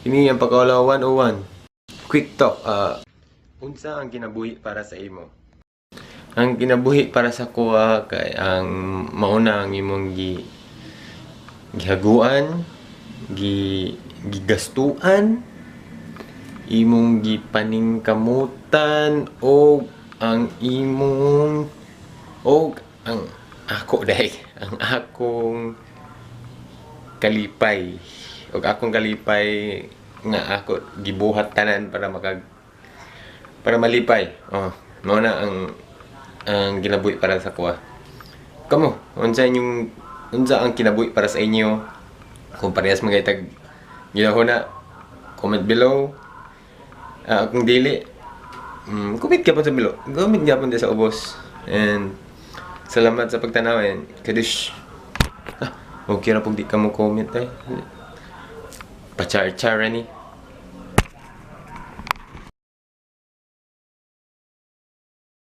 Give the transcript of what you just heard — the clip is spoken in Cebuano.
Ini ang Pakaulaw 101. Quick talk. Unsa ang kinabuhi para sa imo? Ang kinabuhi para sa kuha kay ang mauna ang imong gihaguan, gigastuan, imong gipaningkamutan o ang imong o ang ako dai ang akong kalipay og akong kalipay nga ako gibuhat tanan para malipay. Oh, mao na ang kinabuhi para sa kuha. Kamo, unsa inyong unsa ang kinabuhi para sa inyo? Kung parehas man kay tag gihuna, comment below. Kung dili, comment gyapon sa below. Comment gyapon sa ubos. And salamat sa pagtanaw and kadush. Ah, okay ra pug di ka mo comment eh. Pachar-char ni.